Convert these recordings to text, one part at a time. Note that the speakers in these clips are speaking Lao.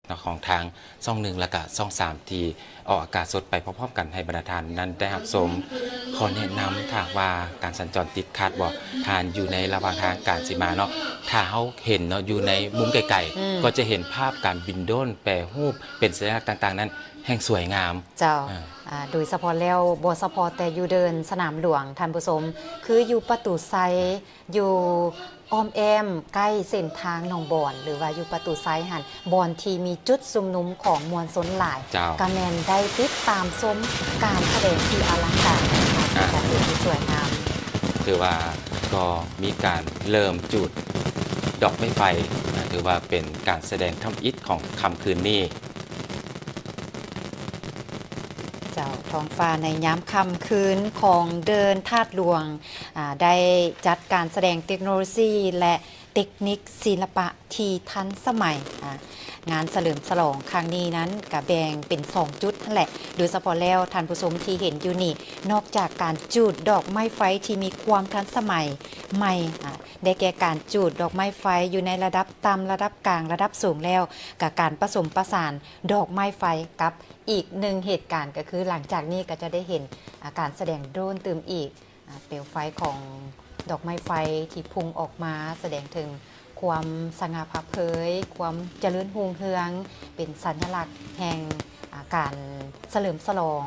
ເນາະ ຂອງທາງຊ່ອງໜຶ່ງ ແລະກະຊ່ອງສາມ ທີ່ອອກອາກາດສົດໄປພ້ອມໆກັນ ໃຫ້ບັນດາທ່ານນັ້ນໄດ້ຮັບຊົມ. ຂໍແນະນຳ ຖ້າຫາກວ່າການສັນຈອນຕິດຂັດບໍ່ ທ່ານຢູ່ໃນລະຫວ່າງທາງການຊິມາເນາະ ຖ້າເຮົາເຫັນເນາະ ຢູ່ໃນມຸມໄກໆ ອືມ ກໍຈະເຫັນພາບການບິນໂດຣນ ແປຮູບເປັນສັນຍະລັກຕ່າງໆນັ້ນ ແຮ່ງສວຍງາມ. ເຈົ້າ ອາ ອາ ໂດຍສະເພາະແລ້ວ ບໍ່ສະເພາະແຕ່ຢູ່ເດີ່ນສະໜາມຫຼວງ ທ່ານຜູ້ຊົມ ຄືຢູ່ປະຕູໄຊ ຢູ່ອ້ອມແອ້ມໃກ້ເສັ້ນທາງໜອງບອນ ຫຼືວ່າຢູ່ປະຕູໄຊຫັ້ນ ບ່ອນທີ່ມີຈຸດຊຸມນຸມຂອງມວນຊົນຫຼາຍ ເຈົ້າ ກະແມ່ນໄດ້ຕິດຕາມຊົມການສະແດງທີ່ອະລັງການ ອາ ຂອງເດີ່ນທີ່ສວຍງາມ. ຖືວ່າກໍມີການເລີ່ມຈູດດອກໄມ້ໄຟ ອາ ຖືວ່າເປັນການສະແດງທຳອິດຂອງຄ່ຳຄືນນີ້. ເຈົ້າ ທ້ອງຟ້າໃນຍາມຄ່ຳຄືນຂອງເດີ່ນທາດຫຼວງ ອາ ໄດ້ຈັດການສະແດງເຕັກໂນໂລຊີ ແລະ ເຕັກນິກສິລະປະທີ່ທັນສະໄໝ. ອາ ງານສະເຫຼີມສະຫຼອງຄັ້ງນີ້ນັ້ນກະແບ່ງເປັນສອງຈຸດຫັ້ນແຫຼະ ໂດຍສະເພາະແລ້ວທ່ານຜູ້ຊົມທີ່ເຫັນຢູ່ນີ້ ນອກຈາກການຈູດດອກໄມ້ໄຟທີ່ມີຄວາມທັນສະໄໝໃໝ່ ອາ ໄດ້ແກ່ການຈູດດອກໄມ້ໄຟຢູ່ໃນລະດັບຕ່ຳ, ລະດັບກາງ, ລະດັບສູງແລ້ວ ກະການປະສົມປະສານດອກໄມ້ໄຟກັບອີກໜຶ່ງເຫດການ ກະຄືຫຼັງຈາກນີ້ກະຈະໄດ້ເຫັນ ອາ ການສະແດງໂດຣນຕື່ມອີກ ອາ ເປວໄຟຂອງດອກໄມ້ໄຟທີ່ພຸ່ງອອກມາ ສະແດງເຖິງຄວາມສະຫງ່າຜ່າເຜີຍ, ຄວາມຈະເລີນຮຸ່ງເຮືອງ, ເປັນສັນຍະລັກແຫ່ງ ອາ ການສະເຫຼີມສະຫຼອງ.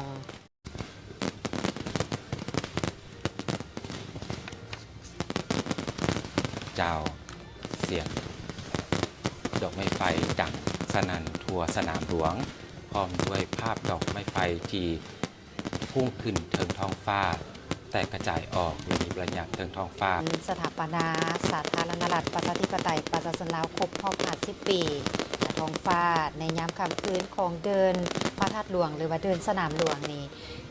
ເຈົ້າ ສຽງດອກໄມ້ໄຟດັງສະໜັ່ນທົ່ວສະໜາມຫຼວງ ພ້ອມດ້ວຍພາບດອກໄມ້ໄຟທີ່ພຸ່ງຂຶ້ນເທິງທ້ອງຟ້າ ແຕກກະຈາຍອອກ ແລະ ມີບລັນຍັດເທິງທ້ອງຟ້າ. ສະຖາປະນາສາທາລະນະລັດ ປະຊາທິປະໄຕ ປະຊາຊົນລາວ ຄົບຮອບຫ້າສິບປີ ທ້ອງຟ້າໃນຍາມຄ່ຳຄືນຂອງເດີ່ນພະທາດຫຼວງ ຫຼືວ່າເດີ່ນສະໜາມຫຼວງນີ້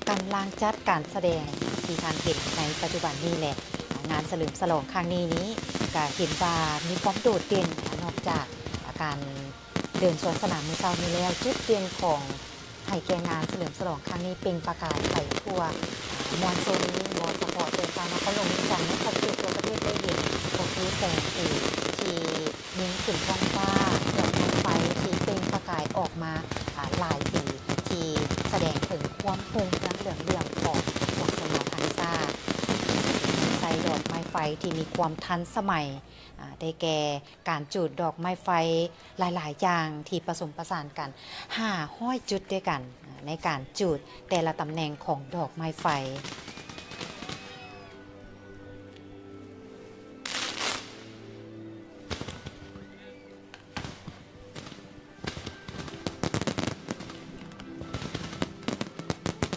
ກຳລັງຈັດການສະແດງທີ່ທ່ານເຫັນໃນປັດຈຸບັນນີ້ແຫຼະ. ງານສະເຫຼີມສະຫຼອງຄັ້ງນີ້ນີ້ກະເຫັນວ່າມີຄວາມໂດດເດັ່ນ ນອກຈາກການເດີ່ນສວນສະໜາມມື້ເຊົ້ານີ້ແລ້ວ ຈຸດເດັ່ນຂອງ ໃຫ້ແກ່ງານສະເຫຼີມສະຫຼອງຄັ້ງນີ້ເປັ່ງປະກາຍໄປທົ່ວ ອາ ມວນຊົນ ບໍ່ສະເພາະແຕ່ຊາວນະຄອນຫຼວງວຽງຈັນ ໃນຂອບເຂດທົ່ວປະເທດໄດ້ເຫັນ ກໍຄືແສງສີທີ່ຍິງຂຶ້ນທ້ອງຟ້າ, ດອກໄມ້ໄຟທີ່ເປັ່ງປະກາຍອອກມາ ອາ ຫຼາຍສີ ທີ່ສະແດງເຖິງຄວາມຮຸ່ງເຮືອງເຫຼືອງເຫຼື້ອມຂອງມວນຊົນລາວທັງຊາດ. ໃຊ້ດອກໄມ້ໄຟທີ່ມີຄວາມທັນສະໄໝ ອາ ໄດ້ແກ່ ການຈູດດອກໄມ້ໄຟຫຼາຍໆຢ່າງທີ່ປະສົມປະສານກັນ ຫ້າຮ້ອຍຈຸດດ້ວຍກັນ ໃນການຈູດແຕ່ລະຕຳແໜ່ງຂອງດອກໄມ້ໄຟ.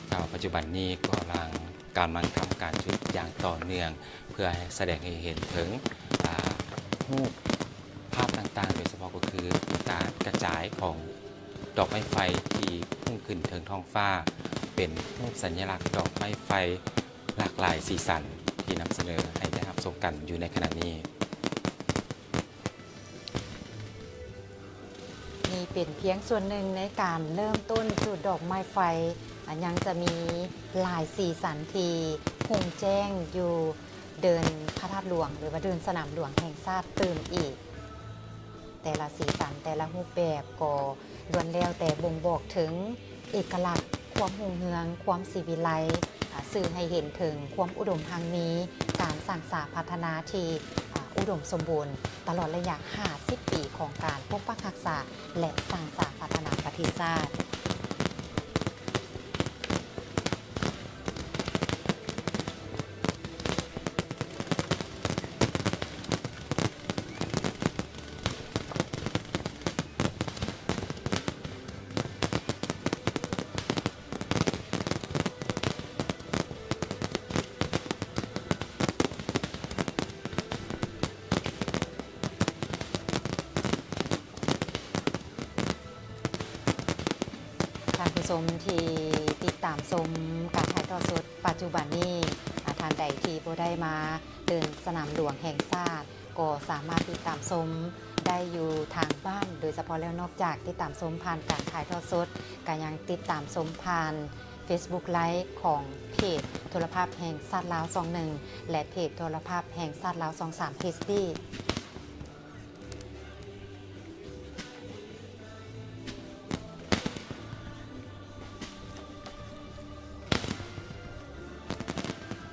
ເຈົ້າ ປັດຈຸບັນນີ້ກໍກຳລັງ ກຳລັງທຳການຈູດຢ່າງຕໍ່ເນື່ອງ ເພື່ອໃຫ້ສະແດງໃຫ້ເຫັນເຖິງ ອາ ຮູບພາບຕ່າງໆ ໂດຍສະເພາະກໍຄືການກະຈາຍຂອງດອກໄມ້ໄຟທີ່ພຸ່ງຂຶ້ນເທິງທ້ອງຟ້າ ເປັນຮູບສັນຍະລັກດອກໄມ້ໄຟຫຼາກຫຼາຍສີສັນ ທີ່ນຳສະເໜີໃຫ້ໄດ້ຮັບຊົມກັນຢູ່ໃນຂະນະນີ້. ນີ້ເປັນພຽງສ່ວນໜຶ່ງໃນການເລີ່ມຕົ້ນຈູດດອກໄມ້ໄຟ, ອາ, ຍັງຈະມີຫຼາຍສີສັນທີ່ຮຸ່ງແຈ້ງຢູ່ເດີ່ນພະທາດຫຼວງ ຫຼືວ່າເດີ່ນສະໜາມຫຼວງແຫ່ງຊາດຕື່ມອີກ. ແຕ່ລະສີສັນ, ແຕ່ລະຮູບແບບກໍລ້ວນແລ້ວແຕ່ບົ່ງບອກເຖິງເອກະລັກ, ຄວາມຮຸ່ງເຮືອງ, ຄວາມສີວິໄລ, ອາ, ສື່ໃຫ້ເຫັນເຖິງຄວາມອຸດົມຮັ່ງມີ, ການສ້າງສາພັດທະນາທີ່, ອາ, ອຸດົມສົມບູນ ຕະຫຼອດໄລຍະຫ້າສິບປີຂອງການປົກປັກຮັກສາ ແລະ ສ້າງສາພັດທະນາປະເທດຊາດ. ທ່ານຜູ້ຊົມທີ່ຕິດຕາມຊົມການຖ່າຍທອດສົດປັດຈຸບັນນີ້, ອາ, ທ່ານໃດທີ່ບໍ່ໄດ້ມາເດີ່ນສະໜາມຫຼວງແຫ່ງຊາດ ກໍສາມາດຕິດຕາມຊົມໄດ້ຢູ່ທາງບ້ານ, ໂດຍສະເພາະແລ້ວນອກຈາກຕິດຕາມຊົມຜ່ານການຖ່າຍທອດສົດ, ກະຍັງຕິດຕາມຊົມຜ່ານ Facebook Live ຂອງເພຈໂທລະພາບແຫ່ງຊາດລາວຊ່ອງໜຶ່ງ ແລະ ເພຈໂທລະພາບແຫ່ງຊາດລາວຊ່ອງສາມ ເອັດດີ.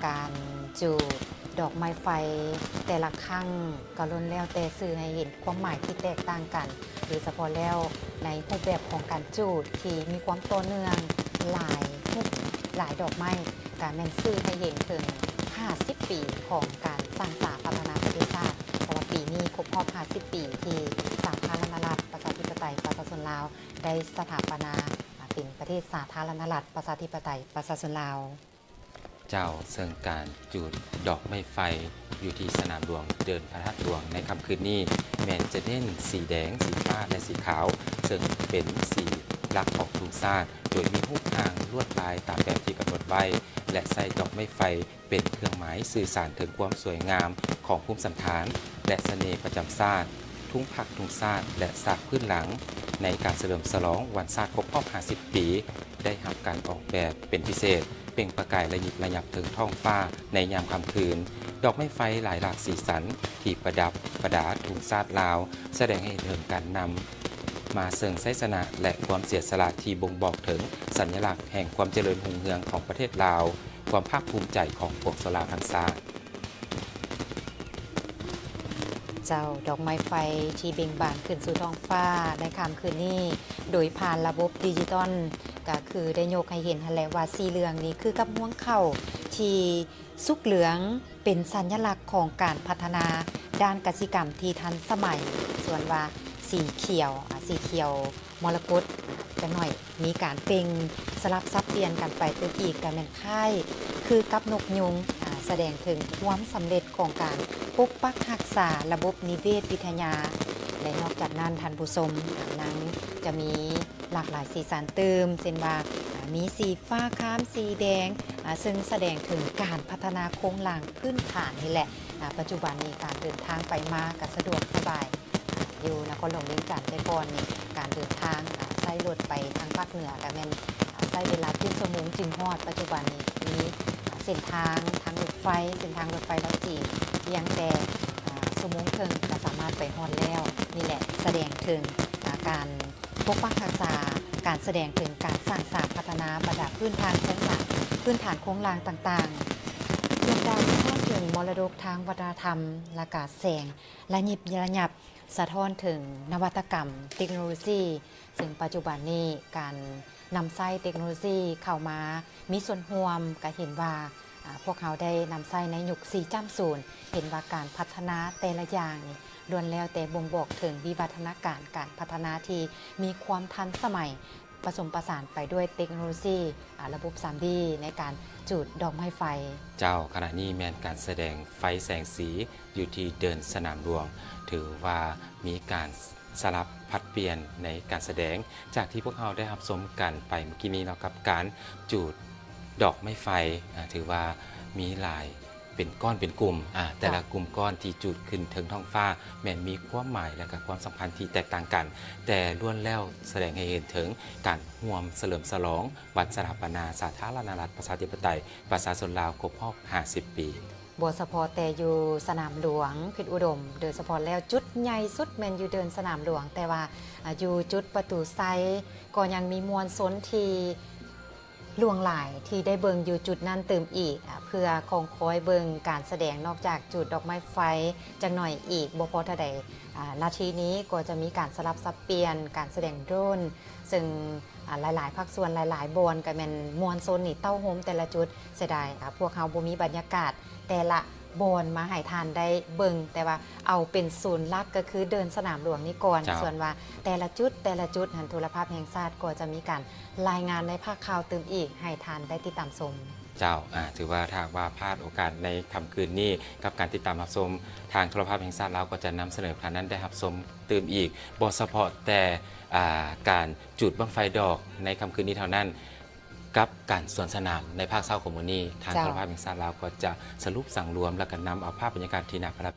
ການຈູດດອກໄມ້ໄຟແຕ່ລະຄັ້ງກໍລ້ວນແລ້ວແຕ່ສື່ໃຫ້ເຫັນຄວາມໝາຍທີ່ແຕກຕ່າງກັນ, ໂດຍສະເພາະແລ້ວໃນຮູບແບບຂອງການຈູດທີ່ມີຄວາມຕໍ່ເນື່ອງຫຼາຍຮູບ ຫຼາຍດອກໄມ້ ກະແມ່ນສື່ໃຫ້ເຫັນເຖິງຫ້າສິບປີຂອງການສ້າງສາພັດທະນາປະເທດຊາດ, ເພາະວ່າປີນີ້ຄົບຮອບຫ້າສິບປີທີ່ສາທາລະນະລັດ ປະຊາທິປະໄຕ ປະຊາຊົນລາວ ໄດ້ສະຖາປະນາເປັນປະເທດສາທາລະນະລັດ ປະຊາທິປະໄຕ ປະຊາຊົນລາວ. ເຈົ້າ, ເຊິ່ງການຈູດດອກໄມ້ໄຟຢູ່ທີ່ສະໜາມຫຼວງເດີ່ນພະທາດຫຼວງໃນຄ່ຳຄືນນີ້ ແມ່ນຈະເນັ້ນສີແດງ, ສີຟ້າ ແລະ ສີຂາວ, ເຊິ່ງເປັນສີຫຼັກຂອງທຸງຊາດ, ໂດຍມີຮູບຮ່າງລວດລາຍຕາມແບບທີ່ກຳນົດໄວ້ ແລະ ໃຊ້ດອກໄມ້ໄຟ ເປັນເຄື່ອງໝາຍສື່ສານເຖິງຄວາມສວຍງາມຂອງພູມສັນຖານ ແລະ ສະເໜ່ປະຈຳຊາດ, ທຸງພັກທຸງຊາດ ແລະ ສາກພື້ນຫຼັງ. ໃນການສະເຫຼີມສະຫຼອງວັນຊາດຄົບຮອບຫ້າສິບປີ ໄດ້ຮັບການອອກແບບເປັນພິເສດ, ເປັ່ງປະກາຍລະຍິບລະຍັບເທິງທ້ອງຟ້າໃນຍາມຄ່ຳຄືນ. ດອກໄມ້ໄຟຫຼາຍຫຼາກສີສັນທີ່ປະດັບປະດາທຸງຊາດລາວ ສະແດງໃຫ້ເຫັນເຖິງການນຳມາເຊິ່ງໄຊຊະນະ ແລະ ຄວາມເສຍສະຫຼະທີ່ບົ່ງບອກເຖິງສັນຍະລັກແຫ່ງຄວາມຈະເລີນຮຸ່ງເຮືອງຂອງປະເທດລາວ. ຄວາມພາກພູມໃຈຂອງປວງຊົນລາວທັງຊາດ. ເຈົ້າ, ດອກໄມ້ໄຟທີ່ເບັ່ງບານຂຶ້ນສູ່ທ້ອງຟ້າໃນຄ່ຳຄືນນີ້ ໂດຍຜ່ານລະບົບດິຈິຕອນ ກະຄືໄດ້ຍົກໃຫ້ເຫັນຫັ້ນແຫຼະວ່າ ສີເຫຼືອງນີ້ຄືກັບຮວງເຂົ້າທີ່ສຸກເຫຼືອງ ເປັນສັນຍະລັກຂອງການພັດທະນາດ້ານກະສິກຳທີ່ທັນສະໄໝ, ສ່ວນວ່າສີຂຽວ, ອາ, ສີຂຽວ ມໍລະກົດ ຈັກໜ້ອຍມີການເປັ່ງສະຫຼັບສັບປ່ຽນກັນໄປຕື່ມອີກ ກະແມ່ນຄ້າຍຄືກັບນົກຍຸງ, ອາ, ສະແດງເຖິງຄວາມສຳເລັດຂອງການປົກປັກຮັກສາລະບົບນິເວດວິທະຍາ ແລະ ນອກຈາກນັ້ນທ່ານຜູ້ຊົມ, ອາ, ຍັງຈະມີຫຼາກຫຼາຍສີສັນຕື່ມ ເຊັ່ນວ່າ, ອາ, ມີສີຟ້າຄາມ, ສີແດງ, ອາ, ເຊິ່ງສະແດງເຖິງການພັດທະນາໂຄງລ່າງພື້ນຖານນີ້ແຫຼະ. ອາ, ປັດຈຸບັນນີ້ການເດີນທາງໄປມາກະສະດວກສະບາຍ. ຢູ່ນະຄອນຫຼວງວຽງຈັນແຕ່ກ່ອນນີ້ ການເດີນທາງ, ອາ, ໃຊ້ລົດໄປທາງພາກເໜືອກະແມ່ນ, ອາ, ໃຊ້ເວລາເຈັດຊົ່ວໂມງຈຶ່ງຮອດ. ປັດຈຸບັນນີ້ມີ, ອາ, ເສັ້ນທາງທາງລົດໄຟ, ເສັ້ນທາງລົດໄຟລາວຈີນ ພຽງແຕ່, ອາ, ຊົ່ວໂມງເຄິ່ງກະສາມາດໄປຮອດແລ້ວ. ນີ້ແຫຼະສະແດງເຖິງ, ອາ, ການປົກປັກຮັກສາ, ການສະແດງເຖິງການສ້າງສາພັດທະນາບັນດາພື້ນຖານໂຄງສາ, ພື້ນຖານໂຄງລ່າງຕ່າງໆ, ເປັນການສະທ້ອນເຖິງມໍລະດົກທາງວັດທະນະທຳ ແລະ ການແສງ ລະຍິບລະຍັບ ສະທ້ອນເຖິງນະວັດຕະກຳເຕັກໂນໂລຊີ, ເຊິ່ງປັດຈຸບັນນີ້ການນຳໃຊ້ເຕັກໂນໂລຊີເຂົ້າມາມີສ່ວນຮ່ວມ ກະເຫັນວ່າ, ອາ, ພວກເຮົາໄດ້ນຳໃຊ້ໃນຍຸກສີ່ຈ້ຳສູນ, ເຫັນວ່າການພັດທະນາແຕ່ລະຢ່າງນີ້ລ້ວນແລ້ວແຕ່ບົ່ງບອກເຖິງວິວັດທະນາການການພັດທະນາທີ່ມີຄວາມທັນສະໄໝ ປະສົມປະສານໄປດ້ວຍເຕັກໂນໂລຊີ, ອາ, ລະບົບສາມດີ ໃນການຈູດດອກໄມ້ໄຟ. ເຈົ້າ, ຂະນະນີ້ແມ່ນການສະແດງໄຟແສງສີຢູ່ທີ່ເດີ່ນສະໜາມຫຼວງ, ຖືວ່າມີການສະຫຼັບຜັດປ່ຽນໃນການສະແດງ ຈາກທີ່ພວກເຮົາໄດ້ຮັບຊົມກັນໄປເມື່ອກີ້ນີ້ເນາະ ກັບການຈູດດອກໄມ້ໄຟ, ອາ, ຖືວ່າມີຫຼາຍ ເປັນກ້ອນເປັນກຸ່ມ, ອາ, ແຕ່ລະ ເຈົ້າ ກຸ່ມກ້ອນທີ່ຈູດຂຶ້ນເທິງທ້ອງຟ້າ ແມ່ນມີຄວາມໝາຍ ແລະ ກະຄວາມສຳຄັນທີ່ແຕກຕ່າງກັນ, ແຕ່ລ້ວນແລ້ວສະແດງໃຫ້ເຫັນເຖິງການຮ່ວມສະເຫຼີມສະຫຼອງວັນສະຖາປະນາສາທາລະນະລັດ ປະຊາທິປະໄຕ ປະຊາຊົນລາວ ຄົບຮອບຫ້າສິບປີ. ບໍ່ສະເພາະແຕ່ຢູ່ສະໜາມຫຼວງເຂດອຸດົມ, ໂດຍສະເພາະແລ້ວຈຸດໃຫຍ່ສຸດແມ່ນຢູ່ເດີ່ນສະໜາມຫຼວງ, ແຕ່ວ່າ, ອາ, ຢູ່ຈຸດປະຕູໄຊກໍຍັງມີມວນຊົນທີ່ ຫຼວງຫຼາຍທີ່ໄດ້ເບິ່ງຢູ່ຈຸດນັ້ນຕື່ມອີກ, ອາ, ເພື່ອຄອງຄອຍເບິ່ງການສະແດງ, ນອກຈາກຈູດດອກໄມ້ໄຟຈັກໜ້ອຍອີກບໍ່ພໍເທົ່າໃດ, ອາ, ນາທີນີ້ກໍຈະມີການສະຫຼັບສັບປ່ຽນການສະແດງໂດຣນ, ເຊິ່ງ, ອາ, ຫຼາຍໆພາກສ່ວນ, ຫຼາຍໆບ່ອນກໍແມ່ນມວນຊົນນີ້ເຕົ້າໂຮມແຕ່ລະຈຸດ. ເສຍດາຍ, ອາ, ພວກເຮົາບໍ່ມີບັນຍາກາດແຕ່ລະ ບ່ອນມາໃຫ້ທ່ານໄດ້ເບິ່ງ, ແຕ່ວ່າເອົາເປັນສູນຫຼັກກໍຄືເດີ່ນສະໜາມຫຼວງນີ້ກ່ອນ. ເຈົ້າ. ສ່ວນວ່າແຕ່ລະຈຸດ, ແຕ່ລະຈຸດຫັ້ນ ໂທລະພາບແຫ່ງຊາດກໍຈະມີການລາຍງານໃນພາກຂ່າວຕື່ມອີກໃຫ້ທ່ານໄດ້ຕິດຕາມຊົມ. ເຈົ້າ, ອາ, ຖືວ່າຖ້າຫາກວ່າພາດໂອກາດໃນຄ່ຳຄືນນີ້ ກັບການຕິດຕາມຮັບຊົມ, ທາງໂທລະພາບແຫ່ງຊາດລາວກໍຈະນຳສະເໜີໃຫ້ທ່ານນັ້ນໄດ້ຮັບຊົມຕື່ມອີກ, ບໍ່ສະເພາະແຕ່, ອາ, ການຈູດບັ້ງໄຟດອກໃນຄ່ຳຄືນນີ້ເທົ່ານັ້ນ, ກັບການສວນສະໜາມໃນພາກເຊົ້າຂອງມື້ນີ້, ທາງ ເຈົ້າ ໂທລະພາບແຫ່ງຊາດລາວກໍຈະສະຫຼຸບສັງລວມ ແລ້ວກໍນຳເອົາພາບບັນຍາກາດທີ່ໜ້າປະທັບ